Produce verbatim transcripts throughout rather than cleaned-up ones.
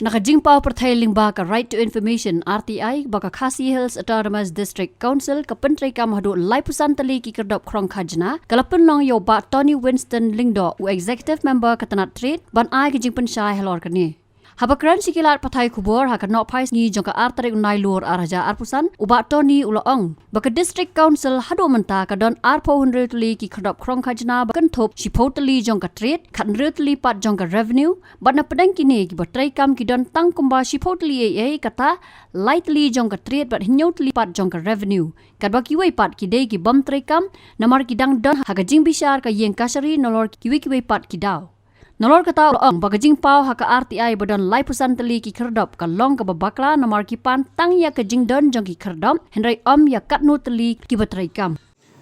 Na ka jingpaw pyrthei lyngba ka Right to Information, R T I, ba ka Khasi Hills Autonomous District Council ka pyntreikam haduh laiphew san tylli ki kyrdop khrong khajna, ka la pynlong ïa u Bah Tony Winston Lyngdoh, u Executive Member ka tnat Trade, ban ai ka jingpynshai halor kane. Haba kren sha ki lad pathai khubor ha ka nohphai sngi jong ka ar tarik u Nailur ar hajar arphew san, u Bah Tony u la ong ba ka District Council haduh mynta ka don arphew hynriew tylli ki kyrdop khrong khajna ba kynthup shiphew tylli jong ka Trade, khathynriew tylli pat jong ka Revenue, bad na pdeng kine kiba treikam ki don tang kumba shiphew tylli ei ei, kata lai tylli jong ka Trade bad hynñiew tylli pat jong ka Revenue. Katba kiwei pat ki dei ki bym treikam namar ki dang don ha ka jingbishar ka ïing kashari nalor kiwei kiwei pat ki daw. Nalor kata u la ong ba ka jingpaw ha ka R T I ba don laiphew san tylli ki kyrdop ka long kaba bakla namar ki pan tang ïa ka jingdon jong ki kyrdop, hynrei ym ïa katno tylli kiba treikam.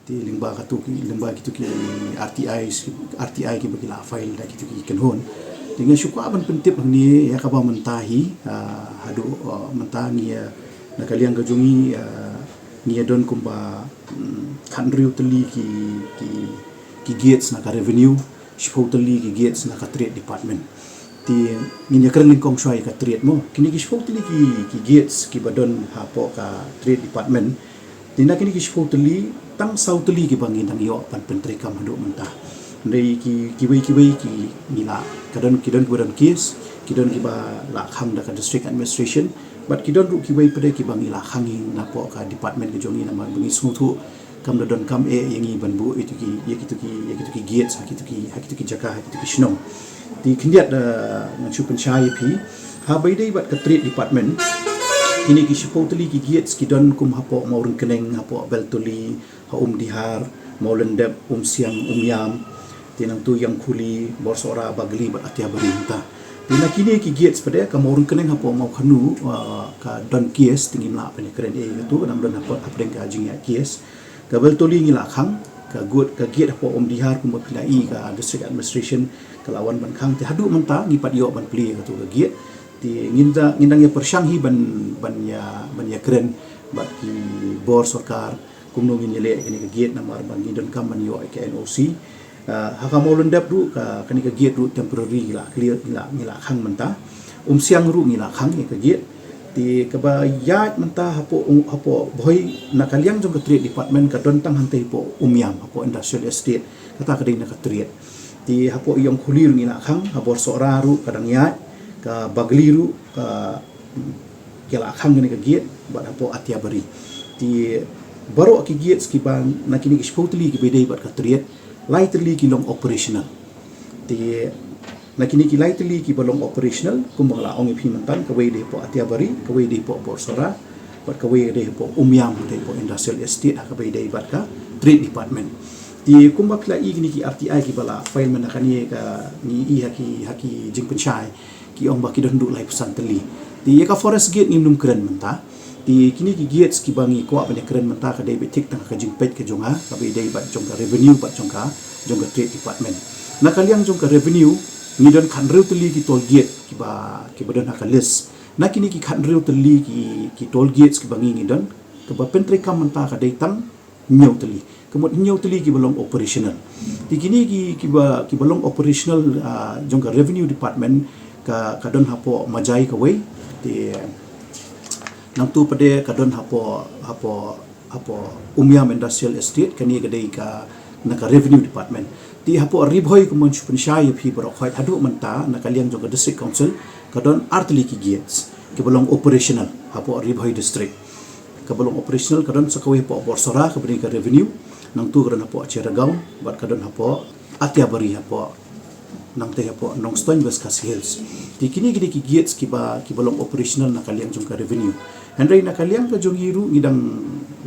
Te lyngba katu ki, lyngba kitu ki R T I, R T I kiba ki la file da kitu ki kynhun. Te nga shu kwah ban pyntip hangne ïa kaba mynta hi, ah, haduh, ah, mynta ngi, ah, na ka liang ka jong ngi, ah, ngi don kumba, mm, khathynriew tylli ki, ki, ki gates na ka Revenue, shiphew tylli ki gates na ka Trade Department. Te ngin ïa kren lyngkong shuwa ïa ka Trade mo. Kine ki shiphew tylli ki, ki gates kiba don hapoh ka Trade Department. Te na kine ki shiphew tylli, tang saw tylli kiba ngi dang ïoh ban pyntreikam haduh mynta. Hynrei ki, kiwei kiwei ki ngi la, ka don, ki don kiba don case, ki don kiba la khang da ka District Administration, bad ki don ruh kiwei pat de kiba ngi la khang hi napoh ka department ka jong ngi namar ba ngi sngewthuh kam da donkam eh ïa ngi ban buh ïa kitu ki, ïa kitu ki, ïa kitu ki gates ha kitu ki, ha kitu ki jaka, ha kitu ki shnong. Te khyndiat, eh, ngan shu pynshai ïa phi. Haba ïadei bad ka Trade Department, kine ki shiphew tylli ki gates ki don kum hapoh Mawryngkneng, hapoh Beltuli, ha Umdihar, Mawlyndep, Umsiang, Umiam, te nangtu Ïangkhuli, Borsohra, Bagli bad Athiabari mynta. Te na kine ki gates pat de, ka Mawryngkneng hapoh Mawkhanu, ah, ka don case, te ngim lah ban ïakren ei ei katu, ka dang don hapoh hapdeng ka jingïaid case. Ka Beltuli ngi la khang, ka gate, ka gate hapoh Umdihar kumba phi la i ka District Administration ka la wan ban khang, te haduh mynta ngi pat ïoh ban plie ïa katu ka gate. Te ngin da, ngin dang ïa pyrshang hi ban, ban ïa, ban ïakren bad ki bor sorkar kumno ngin ïaleh ïa kane ka gate namar ba ngi donkam ban ïoh ïa ka N O C. Ah, ha ka Mawlyndep ruh ka, kane ka gate ruh temporary ngi la clear, ngi la, ngi la khang mynta. Umsiang ruh ngi la khang ïa ka gate. Te kaba ïaid mynta hapoh, hapoh Bhoi na ka liang jong ka Trade Department ka don tang hangtei hapoh Umiam, hapoh Industrial Estate, kata ka dei na ka Trade. Te hapoh Ïangkhuli ruh ngi la khang, ha Borsohra ruh ka dang ïaid, ka Bagli ruh ka, ki la khang kane ka gate, bad hapoh Athiabari. Te baroh ki gates kiba na kine ki shiphew tylli kiba ïadei bad ka Trade, lai tylli ki long operational. Te na kine ki lai tylli kiba long operational, kumba nga la ong ïa phi mynta, kawei dei hapoh Athiabari, kawei dei hapoh Borsohra, bad kawei dei hapoh Umiam, dei hapoh Industrial Estate, ha kaba ïadei bad ka Trade Department. Te kumba phi la i kine ki R T I kiba la file mynta kane ka ngi i ha ki, ha ki jingpynshai, ki ong ba ki don haduh laiphew san tylli. Te ïa ka forest gate ngim nym kren mynta. Te kine ki gates kiba ngi kwah ban ïakren mynta ka dei beit thik tang ka jingpeit ka jong nga, kaba ïadei bad jong ka Revenue bad jong ka, jong ka Trade Department. Na ka liang jong ka Revenue ngi don khathynriew tylli ki toll gate kiba, kiba don ha ka list. Na kine ki khathynriew tylli ki, ki toll gates kiba ngi, ngi don, kaba pyntreikam mynta ka dei tang hynñiew tylli. Ka mut hynñiew tylli kiba long operational. Te kine ki, kiba, kiba long operational, ah, jong ka Revenue Department ka, ka don hapoh Majai kawei. Te nangtu pat de ka don hapoh, hapoh, hapoh Umiam Industrial Estate, kane ka dei ka na ka Revenue Department. Te hapoh Ri Bhoi kumba ngan shu pynshai ïa phi baroh khoit haduh mynta na ka liang jong ka District Council ka don ar tylli ki gates kiba long operational hapoh Ri Bhoi District. Kaba long operational ka don sa kawei hapoh Borsohra kaba dei ka Revenue, nangtu ka don hapoh Cheragaon, bad ka don hapoh Athiabari hapoh, nangtei hapoh Nongstoiñ, West Khasi Hills. Te kine ki dei ki gates kiba, kiba long operational na ka liang jong ka Revenue. Hynrei na ka liang ka jong ngi ruh ngi dang,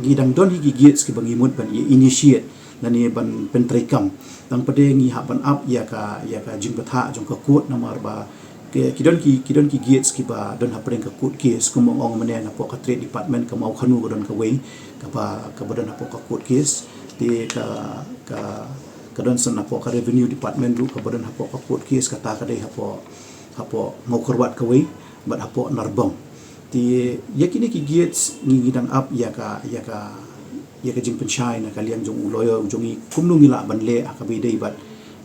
ngi dang don hi ki gates kiba ngi mut ban ïa initiate lane ban pyntreikam. Tang pat de ngi hap ban ap ïa ka, ïa ka jingbthah jong ka court namar ba ki, ki don ki, ki don ki gates kiba don hapdeng ka court case, kumba ong mynne napoh ka Trade Department ka Mawkhanu ka don kawei kaba, kaba don hapoh ka court case. Te ka, ka, ka don sa napoh ka Revenue Department ruh kaba don hapoh ka court case, kata ka dei hapoh, hapoh Mawkyrwat kawei bad hapoh Narbong. Te ïa kine ki gates ngi, ngi dang ap ïa ka, ïa ka, ïa ka jingpynshai na ka liang jong u lawyer u jong ngi kumno ngi lah ban leh ha kaba ïadei bad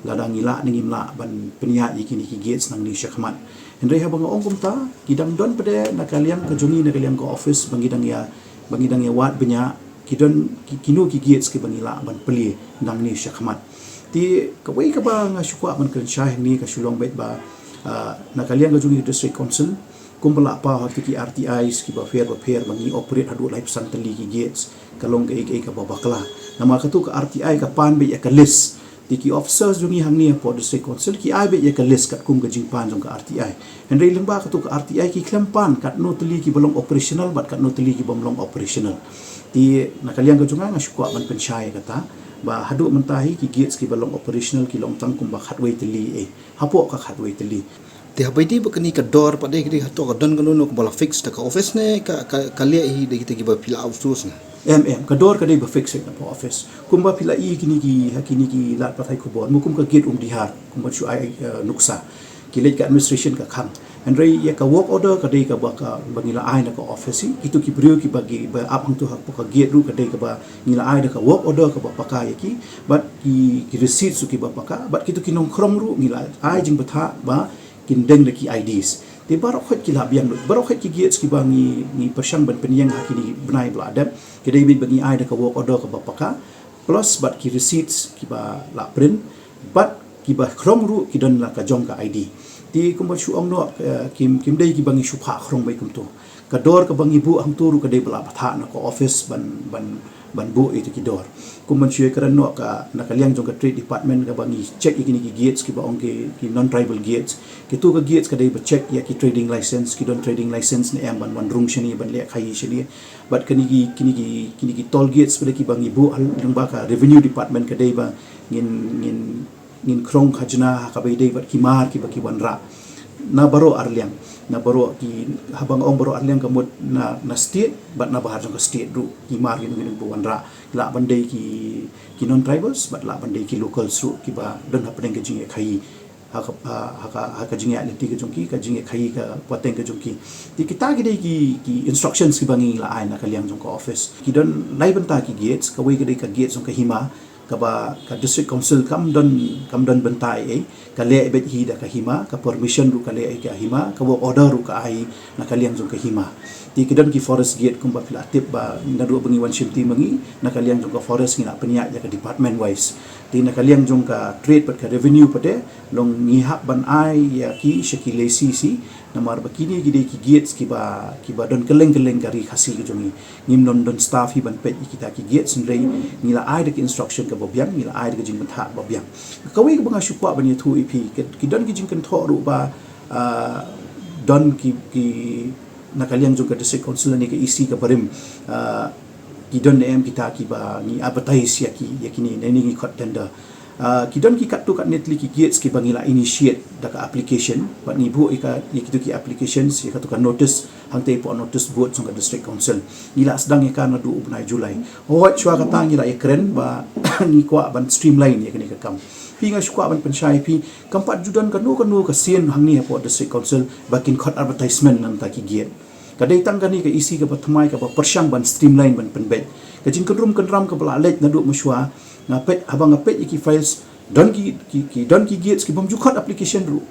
Lada ngi lah ne ngim lah ban pynïaid ïa kine ki gates nangne shakhmat. Hynrei haba nga ong kumta, ki dang don pat de na ka liang ka jong ngi, na ka liang ka office, ba ngi dang ïa, ba ngi dang ïa wad bniah, ki don ki, kino ki gates kiba ngi lah ban plie nangne shakhmat. Te kawei kaba nga shu kwah ban kren shai hangne ka shu long beit ba, ah, na ka liang ka jong ngi District Council, kumba la paw ha kito ki R T Is kiba pher ba pher ba ngi operate haduh laiphew san tylli ki gates, ka long kaei kaei kaba bakla. Namar kato ka R T I ka pan beit ïa ka list. Te ki officers jong ngi hangne hapoh District Council ki ai beit ïa ka list katkum ka jingpan jong ka R T I. Hynrei lyngba kato ka R T I ki khlem pan katno tylli kiba long operational bad katno tylli kibym long operational. Te na ka liang ka jong nga, nga shu kwah ban pynshai ïa kata ba haduh mynta hi ki gates kiba long operational ki long tang kumba khatwei tylli, eh, hapoh ka khatwei tylli. Te haba ïadei bad kane ka dor pat de, ka dei hato ka don kano kano kaba la fix da ka office ne ka, ka, ka leh hi da kita kiba phi la outsource ne? Em, em, ka dor ka dei ba fix na ka office. Kumba phi la ïohi kine ki, ha kine ki lad pathai khubor, mo kum ka gate Umdihar, kumba shu ai, eh, nuksa. Ki leit ka administration ka khang. Hynrei ïa ka work order ka dei kaba, kaba ngi la ai na ka office hi. Kito ki briew kiba ki, ba ap hangto hapoh ka gate ruh ka dei kaba ngi la ai da ka work order kaba paka ïa ki. Bad ki, ki receipt ruh kiba paka. Bad kito ki nongkhrong ruh ngi la ai jingbthah ba kin deng da ki I Ds. Te baroh khoit ki la biang lut. Baroh khoit ki gates kiba ngi, ngi pyrshang ban pynïeng ha kine ki bnai ba la dep, ki dei beit ba ngi ai da ka work order kaba paka, plus bad ki receipts kiba la print, bad kiba khrong ruh ki don la ka jong ka I D. Te kumba shu ong noh, eh, kim, kim dei kiba ngi shu phah khrong beit kumto. Ka dor kaba ngi buh hangto ruh ka dei ba la bthah na ka office ban, ban, ban buh ïa kito ki dor. Kum ban shu ïakren noh, ka na ka liang jong ka trade department kaba ngi check ïa kine ki gates kiba ong ki, ki non tribal gates. Kito ka gates ka dei ba check ïa ki trading license, ki don trading license ne em ban wan rung shane, ban leh khaïi shane. Bad kine ki, kine ki, kine ki toll gates pat de kiba ngi buh lyngba ka revenue department ka dei ba ngin, ngin ngin khrong khajna ha kaba ïadei bad ki mar kiba ki wanrah na baroh arliang, na baroh ki, haba nga ong baroh arliang ka mut na, na state bad na bahar jong ka state ruh, ki mar kino kino ba wanrah, lah ban dei ki, ki non tribals bad lah ban dei ki locals ruh kiba don hapdeng ka jingïakhaïi ha ka, ha, ha ka, ha ka jingïaid lynti ka jong ki, ka jingïakhaïi ka pateng ka jong ki. Te kita ki dei ki, ki instructions kiba ngi la ai na ka liang jong ka office. Ki don lai bynta ki gates, kawei ka dei ka gate jong ka hima, kaba ka District Council kam don, kam don bynta ei ei, ka leh beit hi da ka hima, ka permission ruh ka leh ei ka hima, ka work order ruh ka ai na ka liang jong ka hima. Te ki don ki forest gate kumba phi la tip ba naduh ba ngi wan shim team ma ngi, na ka liang jong ka forest ngi la pynïaid ïa ka department wise. Te na ka liang jong ka trade bad ka revenue pat de, long ngi hap ban ai ïa ki sha ki lessee, namar ba kine ki dei ki gates kiba, kiba don kylleng kylleng ka ri Khasi ka jong ngi. Ngim don, don staff hi ban peit ïa kita ki gates, hynrei ngi la ai da ki instruction kaba biang, ngi la ai da ka jingbthah kaba biang. Kawei kaba nga shu kwah ban ïathuh ïa phi, ki, ki don ki jingkynthoh ruh ba, ah, don ki, ki na ka liang jong ka District Council ne ka E C kaba rim, ah, ki don ne em kita kiba ngi advertise ïa ki, ïa kine, ne ngi khot tender. Ah, ki don ki katto katne tylli ki gates kiba ngi la initiate da ka application, bad ngi buh ïa ka, ïa kito ki applications, ïa kato ka notice, hangtei hapoh notice board jong ka District Council. Ngi la sdang ïa ka naduh u bnai July. Hooid, shuwa kata ngi la ïakren ba ngi kwah ban streamline ïa kane ka kam. Phi, nga shu kwah ban pynshai ïa phi, kam pat ju don kano kano ka sien hangne hapoh District Council ba kin khot advertisement na bynta ki gate. Ka dei tang kane ka E C kaba thymmai kaba pyrshang ban streamline, ban pynbeit. Ka jingkynrum kynram kaba la leit naduh mynshuwa, nga peit, haba nga peit ïa ki files, don ki, ki, ki, don ki gates kibym ju khot application ruh.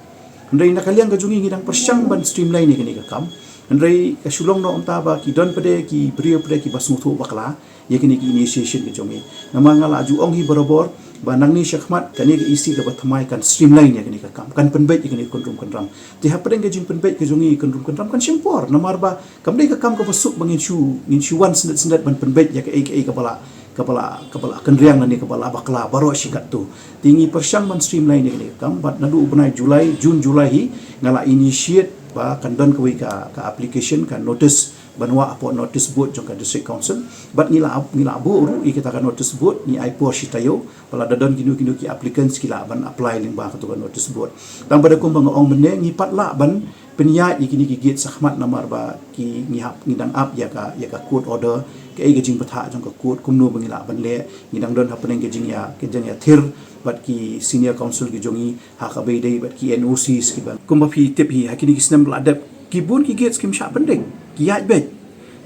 Hynrei na ka liang ka jong ngi ngi dang pyrshang ban streamline ïa kane ka kam. Hynrei ka shu long noh mynta ba ki don pat de ki briew pat de kiba sngewthuh bakla ïa kane ka initiation ka jong ngi. Namar nga la ju ong hi barabor ba nangne shakhmat kane ka E C kaba thymmai kan streamline ïa kane ka kam, kan pynbeit ïa kane ka kynrum kynram. Te hapdeng ka jingpynbeit ka jong ngi, kynrum kynram kan shim por, namar ba kam dei ka kam kaba suk ba ngin shu, ngin shu wan sngewbha sngewbha ban pynbeit ïa kaei kaei kaba la, kaba la, kaba la kynriang lane kaba la bakla baroh shi katto. Te ngi pyrshang ban streamline ïa kane ka kam, bad naduh u bnai July, June July hi, nga la initiate ba kan don kawei ka, ka application, ka notice ban wah hapoh notice board jong ka District Council. Bad ngi la, ngi la buh ruh ïa kita ka notice board, ngi ai por shi taïew, ba lada don kino kino ki applicants ki lah ban apply lyngba kato ka notice board. Tang ba da kumba nga ong mynne, ngi pat lah ban pynïaid ïa kine ki gate shakhmat namar ba ki, ngi hap, ngi dang ap ïa ka, ïa ka court order, kaei ka jingbthah jong ka court, kumno ba ngi lah ban leh, ngi dang don hapdeng ka jingïa, ka jingïathir bad ki senior counsel ki jong ngi ha kaba ïadei bad ki N O Cs kiba. Kumba phi tip hi, ha kine ki snem ba la dep, ki bun ki gates kim shah pyndeng, ki ïaid beit.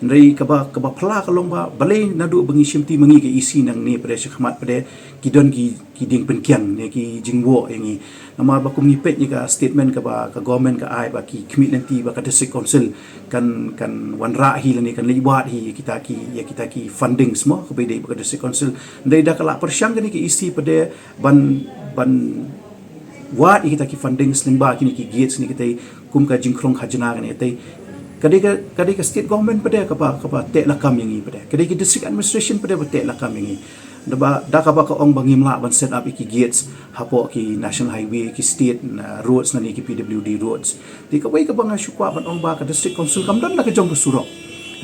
Hynrei kaba, kaba phylla ka long ba, balei naduh ba ngi shim ti ma ngi ka E C nangne pat de shakhmat pat de, ki don ki, ki dieng pynkiang ne ki jingwoh ïa ngi. Namar ba kum ngi peit ïa ka statement kaba ka government ka ai ba ki khmih lynti ba ka district council kan, kan wanrah hi lane kan leit wad hi ïa kita ki, ïa kita ki fundings mo kaba ïadei bad ka district council. Hynrei da ka la pyrshang kane ka E C pat de ban, ban wad ïa kita ki fundings lyngba kine ki gates ne kita kum ka jingkhrong khajna kane kita. Ka dei ka, ka dei ka state government pat de kaba, kaba teh lakam ïa ngi pat de. Ka dei ki district administration pat de ba teh lakam ïa ngi. Da ba, da kaba ka ong ba ngim lah ban set up ïa ki gates hapoh ki national highway, ki state, uh, roads lane ki P W D roads. Te kawei kaba nga shu kwah ban ong ba ka district council kam don la ka jong ka surok.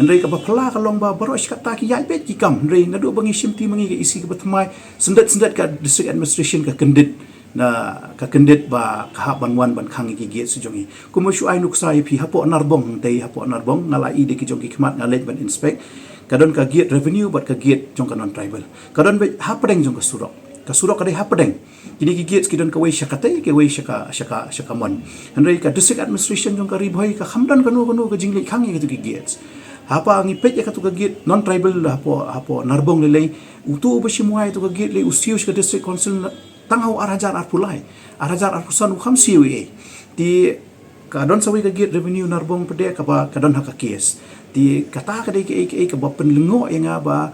Hynrei kaba phylla ka long ba baroh shi katta ki ïaid beit ki kam. Hynrei naduh ba ngi shim ti ma ngi ka E C kaba thymmai, syndet syndet ka district administration ka kyndit, na ka kyndit ba ka hap ban wan ban khang ïa ki gates jong ngi. Kumba shu ai nuksa ïa phi hapoh Narbong, hangtei hapoh Narbong nga la ïohi da ki jong ki khmat, nga leit ban inspect. Ka don ka gate revenue bad ka gate jong ka non tribal. Ka don beit hapdeng jong ka surok. Ka surok ka dei hapdeng. Kine ki gates ki don kawei sha katei, kawei sha ka, sha ka, sha ka mon. Hynrei ka district administration jong ka Ri Bhoi kam don kano kano ka jingleit khang ïa katu ki gates. Haba ngi peit ïa katu ka gate non tribal hapoh, hapoh Narbong lei lei, uto uba shim wai ïa katu ka gate lei u siew sha ka district council tang ha u ar hajar arphew lai, ar hajar arphew san u kham siew ei. Te ka don sa kawei ka gate revenue Narbong pat de kaba ka don ha ka case. Te kata ka dei kaei kaei kaba pynlyngngoh ïa nga ba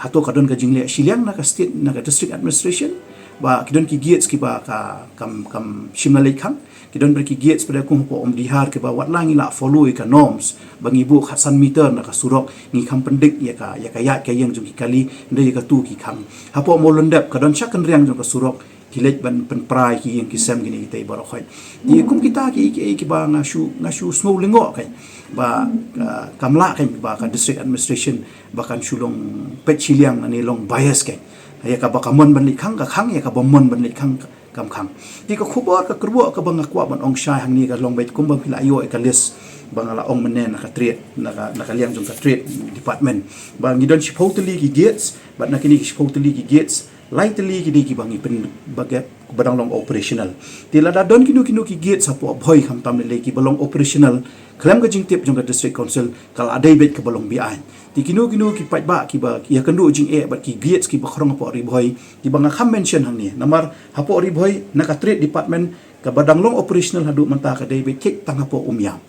hato ka don ka jingleh shiliang na ka state, na ka district administration, ba ki don ki gates kiba ka, kam, kam shym la leit khang. Ki don beit ki gates pat de kum hapoh Umdihar kiba wat la ngi la follow ïa ka norms ba ngi buh khatsan meter na ka surok, ngi kham pyndik ïa ka, ïa ka ïaid ka ïeng jong ki kali, hynrei ïa katu ki khang. Hapoh Mawlyndep ka don sha kynriang jong ka surok, ki leit ban pynpra ïa ki ïing ki sem kine kitei baroh khoit. Te kum kita ki, ki, kiba nga shu, nga shu sngew lyngngoh kein ba, uh, kam lah kein ba ka district administration ba kan shu long peit shiliang lane long bias kein. Ïa kaba ka mon ban leit khang ka khang, ïa kaba ym mon ban leit khang ka, kam khang. Te ka khubor ka kyrwoh kaba nga kwah ban ong shai hangne ka long beit kumba phi la ïoh ïa ka list ba nga la ong mynne na ka trade, na ka, na ka liang jong ka trade department, ba ngi don shiphew tylli ki gates, bad na kine ki shiphew tylli ki gates, lai tylli ki dei kiba ngi pyn, ba ki, ba dang long operational. Te lada don kino kino ki gates hapoh Bhoi khamtam lei lei kiba long operational khlem ka jingtip jong ka district council, ka la dei beit kaba long beaiñ. Te kino kino ki paidbah kiba ïakynduh jingeh bad ki gates kiba khrong hapoh Ri Bhoi, kiba nga kham mention hangne. Namar hapoh Ri Bhoi na ka trade department kaba dang long operational haduh mynta ka dei beit kit tang hapoh Umiam,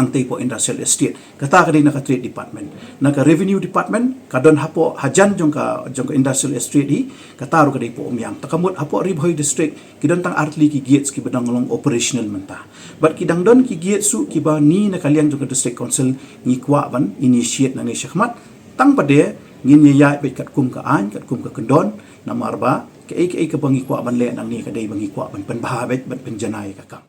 hangtei hapoh industrial estate. Kata ka dei na ka trade department. Na ka revenue department ka don hapoh hajan jong ka, jong ka industrial estate hi, kata ruh ka dei hapoh Umiam. Te ka mut hapoh Ri Bhoi district ki don tang ar tylli ki gates kiba dang long operational mynta. Bad ki dang don ki gates ruh kiba ngi na ka liang jong ka district council ngi kwah ban initiate nangne shakhmat. Tang pat de ngin ïa ïaid beit katkum ka aiñ, katkum ka kyndon, namar ba kaei kaei kaba ngi kwah ban leh nangne ka dei ba ngi kwah ban pynbha beit, ban pynjanai ïa ka kam.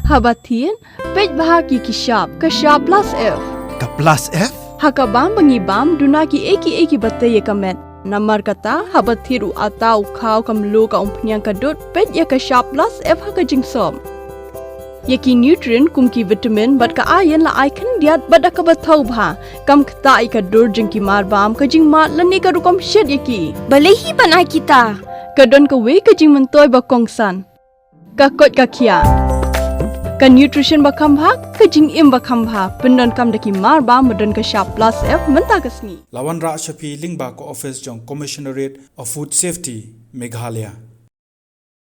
Haba thied, peit bha ki, ki shap, ka shap plus F. Ka plus F? Ha ka bam ba ngi bam, duna kiei kiei kiba tei ïa ka met. Namar kata, haba thied u atta, u khaw, ka mluh, ka umphniang, ka dud, peit ïa ka shap plus F ha ka jingsop. Ïa ki nutrient kum ki vitamin bad ka iron la ai khyndiat bad da kaba thaw bha. Kam ktah ïa ka dur jong ki marbam, ka jingmad lane ka rukom shet ïa ki. Balei hi ban ai kita? Ka don kawei ka jingmyntoi ba kongsan. Ka koit ka khiah. Ka nutrition ba kham bha, ka jingim ba kham bha. Pyndonkam da ki marbam ba don ka shap plus F mynta ka sngi. La wanrah sha phi lyngba ka office jong Commissionerate of Food Safety, Meghalaya.